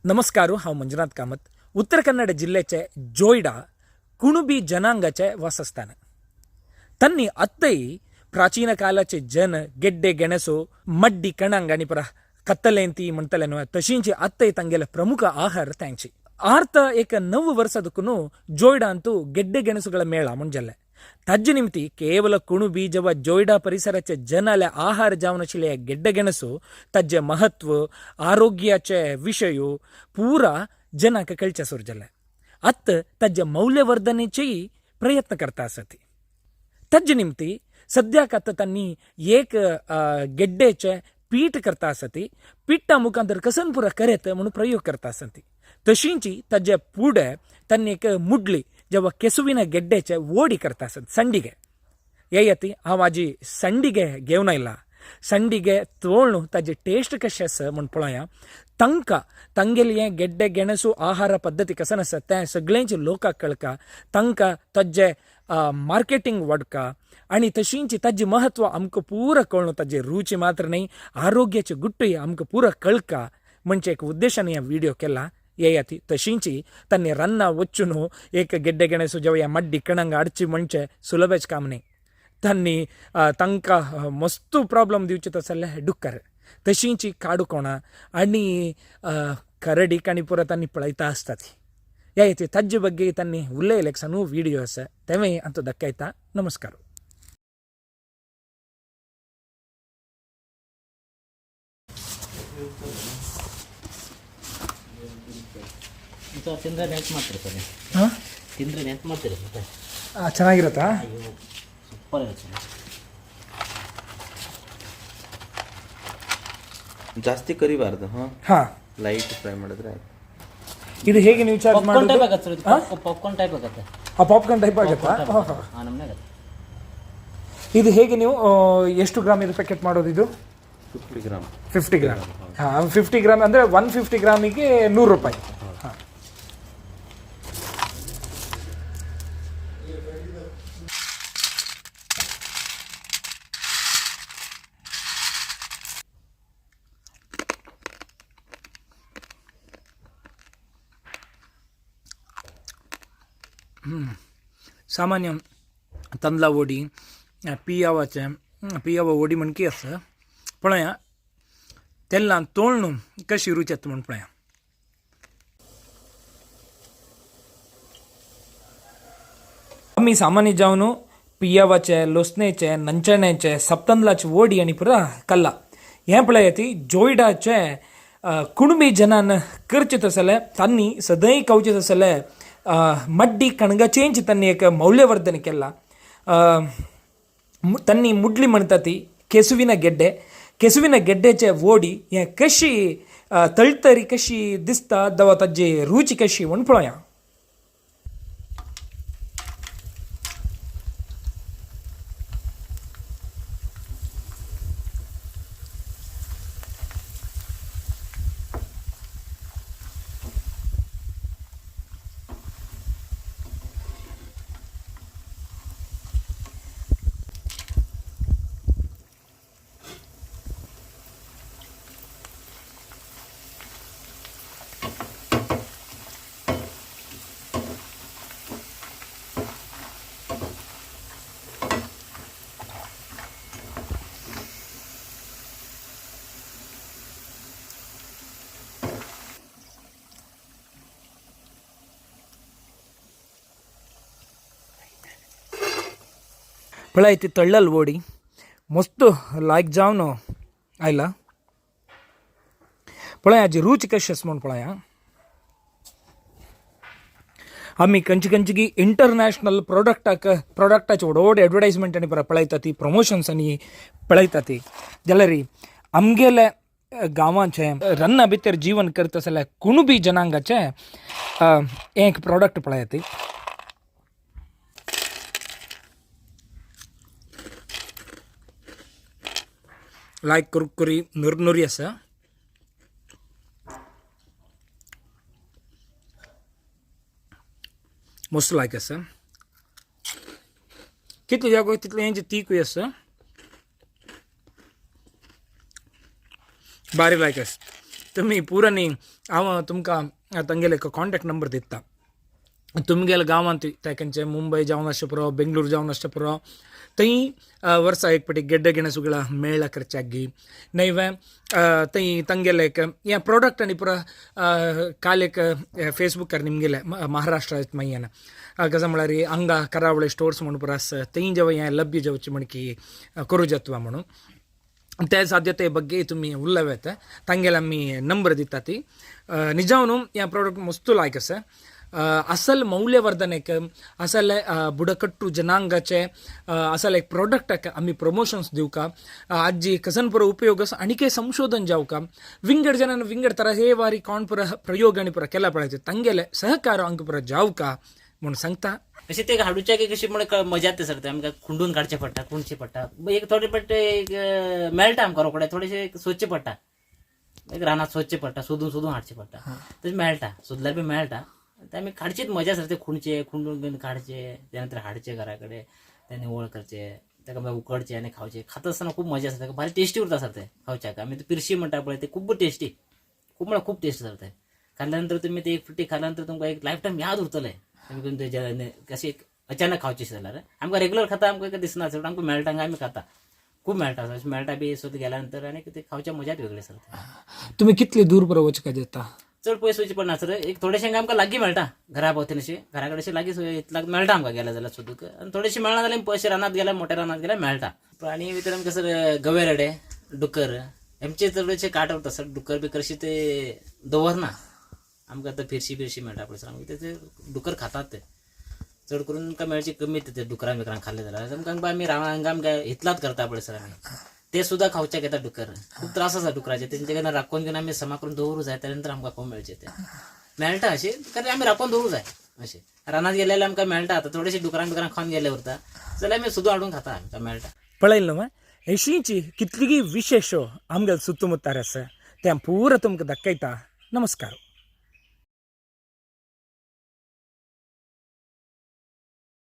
नमस्कार, हांव मंजुनाथ कामत. उत्तर कन्नड जिल्ल्याचे जोयडा कुणबी जनांगाचे वासस्थान. तन्नी अत्तई प्राचीन कालाचे जन गेड्डे ಗೆಣಸು मड्डी कणंग आनी परा कत्तलेंती म्हणटले न्हय, तशींची अत्तई तांगेले प्रमुख आहार त्यांची. आर्त एक 9 वर्सां दुखून जोयडांतू ಗೆಡ್ಡೆ ಗೆಣಸುಗಳ ಮೇಳ म्हणजेले. ताजे निमित्ती केवल कुणबी जेव्हा जोयडा परिसराचे जनाले आहार जावन आशिल्ले गेड्डे ಗೆಣಸು ताजे महत्व आरोग्याचे विशय पुरा जनाक कळचे सुरू. आत ताजे मौल्यवर्धनेचेय प्रयत्न करता आसती. ताजे निमित्ती सद्याक आतां तांणी एक गेड्डेचे पीठ करता आसती. पिठा मुखांतर कसन पुरा करेत म्हणून प्रयोग करता आसती. तशींची ताजे पुढे तांणी एक मुडली जेव्हा केसुविना गेड्डेचे वोडी करता आसत संडिगे. येयाती हांव आजी संडिगे घेवन आयला. संडिगे तोळ्णू ताजी टेस्ट कशें आसा म्हूण पळोवया. तांकां तांगेले हें गेड्डे गेणसू आहार पद्दती कसन आसा तें सगळ्यांचे लोकांक कळका, तांकां ताजें मार्केटींग वाडका आनी तशींची ताजें महत्व आमकां पुरा कळ्ळो. ताजी रुची मात्र न्हय, आरोग्याचे गुट्टूय आमकां पुरा कळका म्हणजे एक उद्देशान हे व्हिडिओ केला. येयाती तशींची तांणी रान्ना वचून एक गेड्डे गेणसू जेव्हा ह्या मड्डी कणंग हाडची म्हणजे सुलभच काम न्हय. तांणी तांकां मस्त प्रॉब्लम दिवचे तसले डुक्कर तशींची काडू कोणा आनी करडी आनी पुरा तांणी पळयता आसता ती. या येते ताजे ಬಗ್ಗೆ तांणी उलयले एक न्हू व्हिडिओ आसा तेंवूय आतां दाखयता. नमस्कार. ತಿಂದ್ರೆ ನೆನ್ಪು ಮಾಡ್ತೀರಿ ಸರ್? ಹಾಂ. ತಿಂದ್ರೆ ನೆನ್ಪು ಮಾಡ್ತೀರಿ ಮತ್ತೆ. ಚೆನ್ನಾಗಿರುತ್ತಾ? ಅಯ್ಯೋ, ಸೂಪರ್ ಇರುತ್ತೆ ಸರ್. ಜಾಸ್ತಿ ಕರಿಬಾರ್ದು, ಹಾಂ. ಹಾಂ. ಲೈಟ್ ಫ್ರೈ ಮಾಡಿದ್ರೆ ಆಯ್ತು. ಇದು ಹೇಗೆ ನೀವು ಚಾರ್ಜ್ ಪಾಪ್ಕಾರ್ನ್ ಮಾಡೋದು? ಟೈಪ್ ಆಗತ್ತೆ ಸರ್ ಇದು, ಪಾಪ್ಕಾರ್ನ್ ಟೈಪ್ ಆಗತ್ತೆ. ಆ ಪಾಪ್ಕಾರ್ನ್ ಟೈಪ್ ಆಗುತ್ತಾ? ಹಾಂ ಹಾಂ. ಹಾಂ, ನಮ್ಮನೆ ಆಗತ್ತೆ. ಇದು ಹೇಗೆ ನೀವು ಎಷ್ಟು ಗ್ರಾಮ್ ಇದು ಪ್ಯಾಕೆಟ್ ಮಾಡೋದು ಇದು? 50 ಗ್ರಾಮ್. 50 ಗ್ರಾಮ್. ಹಾಂ, 50 ಗ್ರಾಮ್ ಅಂದರೆ 150 ಗ್ರಾಮಿಗೆ 100 ರೂಪಾಯಿ. ಹಾಂ. सामान्य तांदळा वडी, पियावाचे पियावा वडी म्हणकी आसा. पळया तेल्लान तोळणू कशी रुच येता म्हूण पळया. आमी सामान्य जावन पियावाचे, लोसणेचे, नंचण्याचे, सप्तंदलाचे वडी आनी पुरा कल्ला हें पळया. ती जोयडाचे कुणबी जनान करचें तसलें तांणी सदांय खावचें तसलें मड्डी कणगाचेंच तांणी एक मौल्यवर्धन केलां. तांणी मुडली म्हणटा ती केसुविना गेड्डे, केसुविना गेड्डेचे वोडी हें कशी तळतरी कशी दिसता दवा ताजी रुची कशी म्हूण पळोवया. पळय ती तळ्ळल वोडी मस्त लायक जावन आयला. पळय हाजी रूच कशी आसा म्हूण पळया. आमी खंयचे खंयचे इंटरनॅशनल प्रोडक्टाक प्रोडक्टाचे व्हड व्हड एडवर्टायजमेंट आनी पळयता ती, प्रमोशन्स आनी पळयता ती, जाल्यार आमगेले गांवांचे रन्ना भितर जीवन करता जाल्यार कुणबी जनांगाचे हें एक प्रोडक्ट पळयात ती. लायक कुरकुरी नुरनुरी आसा. मस्त लायक आसा. कितले जागो तितलें हेंचे तीकूय आसा. बारी लायक आसा. तुमी पुरांनी हांव तुमकां तांगेले कॉन्टेक्ट नंबर दिता. तुमगेले गांवांत तेंचे मुंबय जावन आसचें पुरो, बेंगलोर जावन आसचें पुरो, थंय वर्सा एक फावटी गेड्डे गेणेसुगळा मेळ्ळा करच्याक नैवे थंय तांगेले एक हें प्रोडक्ट आनी पुरा काल एक फेसबुकार निमगेले महाराष्ट्रा मय्यान कसं म्हळ्यार हांगा करावळे स्टोर्स म्हणून पुरा आसा, थंय जेव हें लभ्य जावचें म्हण की करूं जातवा म्हणून ते ಸಾಧ್ಯತೆ ಬಗ್ಗೆ ತುಮ್ಮಿ ಉಲ್ಲವೇತೆ ತಂಗೆಲ ಅಮ್ಮಿ ನಂಬರ್ ದಿತ್ತಾತಿ. ನಿಜವನು या प्रोडक्ट मस्त लायक आसा. असल मौल्यवर्धनेक असल बुडकट्टू जनांगाचे असल एक प्रोडक्टाक आमी प्रमोशन्स दिवका. आजी कसन पुरो उपयोग आसा आनी संशोधन जावका, विंगड जनान विंगड तरहेवारी कोण पुरा प्रयोग आनी पुरा केला पळयता, तांगेले सहकार अंक पुरा जावका म्हूण सांगता. अशें ते हाडूच्या की कशी म्हण मजा येता सर. ते आमकां खुंडून काडचें पडटा, खुंडचें पडटा. एक थोडे पडटे एक मेळटा आमकां रोखडे, थोडेशे सोदचें पडटा, एक रानांत सोदचें पडटा, सोदून सोदून हाडचें पडटा. तशें मेळटा, सोदल्यार बी मेळटा. ते आमी काडचीच मजा सर. ते खुणचे, खुंडून बीन काडचे, त्या नंतर हाडचे घरा कडेन, ते निवळ करचे, ताका मागीर उकडचे आनी खावचे. खाता आसतना खूब मजा आसता, ताका भारी टेस्टी उरता सर. ते खावच्याक आमी ते पिरशी म्हणटा पळय, ते खूब टेस्टी, खूब म्हळ्यार खूब टेस्ट सर. ते खाल्ल्या नंतर तुमी ते एक फावटी खाल्ल्या नंतर तुमकां एक लायफ टायम याद उरतलें. तुमी ते कशें एक अचानक खावचें जाल्यार आमकां रेगुलर खाता आमकां काय दिसना सर. आमकां मेळटा हांगा आमी खाता, खूब मेळटा अशें मेळटा बी सोद गेल्या नंतर आनी ते खावच्या मजाच वेगळी सर. तुमी कितले दूर पुरो वचका जाता? चड पयस वयचें पडना सर. एक थोडेशें आमकां लागीं मेळटा, घरा भोंवतणी अशें घरा कडेन अशें लागीं इतल्याक मेळटा आमकां गेल्या जाल्यार सोदूंक. आनी थोडेशें मेळना जाल्यार पयशे रानांत गेल्यार, मोठ्या रानांत गेल्यार मेळटा. आनी भितर आमकां सर गवे रेडे, डुकर हेमचे चडशे काट उरता सर. डुकर बिकर अशें ते दवरना आमकां. आतां फिरशी बिरशी मेळटा पळय सर, आमकां ते डुकर खातात. ते चड करून आमकां मेळचे कमी ते डुकरां बिकरां खाल्ले जाल्यार आमकां. आमी रानां हांगा आमकां इतलात करता पळय सर आमी, ते सुद्दां खावच्याक येता डुकर. खूब त्रास आसा डुकराचे. तेंचे कडल्यान राखून घेवन आमी समा करून दवरूं जाय, त्या नंतर आमकां खूब मेळचे ते मेळटा अशें, कारण आमी राखून दवरूं जाय अशें. रानांत गेल्यार आमकां मेळटा. आतां थोडेशे डुकरां बिकरां खावन गेले उरता जाल्यार आमी सुद्दां हाडून खाता, आमकां मेळटा. पळयलें न्हू, अशींची कितलीगी विशेश आमगेले सुत्तुमुत्तार आसा, तें पुरा तुमकां दाखयता. नमस्कार.